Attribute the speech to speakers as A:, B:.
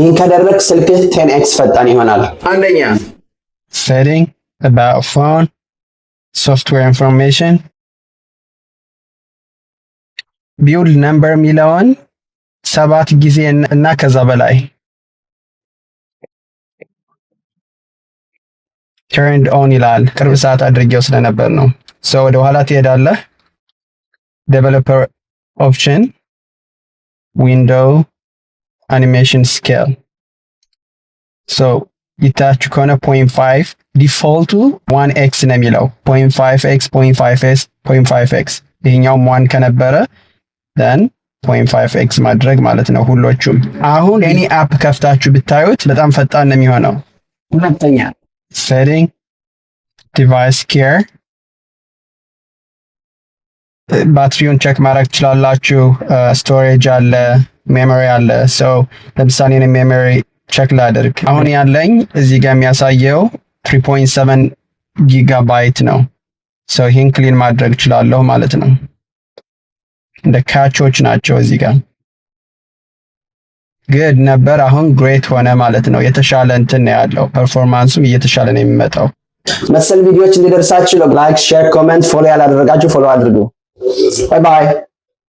A: ይህን ካደረግክ ስልክህ 10x ፈጣን ይሆናል። አንደኛ፣
B: Setting, about phone, software information, build number የሚለውን ሰባት ጊዜ እና ከዛ በላይ turned on ይላል። ቅርብ ሰዓት አድርጌው ስለነበር ነው። So ወደ ኋላ ትሄዳለህ። Developer option, window animation scale. So ይታያችሁ ከሆነ 0.5፣ default ኡ 1x ነው የሚለው፣ 0.5x፣ 0.5x፣ 0.5x። ይሄኛውም 1 ከነበረ then 0.5x ማድረግ ማለት ነው። ሁሎቹም አሁን any app ከፍታችሁ ብታዩት በጣም ፈጣን ነው የሚሆነው።
A: ሁለተኛ፣
B: Setting, device care፣ ባትሪውን check ማድረግ ትችላላችሁ። Storage አለ፣ memory አለ። So ለምሳሌ እኔ memory check ላድርግ። አሁን ያለኝ እዚህ ጋር የሚያሳየው 3.7 ጊጋባይት ነው። So ይህን clean ማድረግ እችላለሁ ማለት ነው። እንደ cache ኦች ናቸው። እዚህ ጋር good ነበር፣ አሁን great ሆነ ማለት ነው። የተሻለ እንትን ነው ያለው፣ performance ኡም እየተሻለ ነው የሚመጣው።
A: መሰል ቪዲዮዎች እንዲደርሳችሁ like፣ share፣ comment፣ follow ያላደረጋችሁ follow አድርጉ። Bye bye።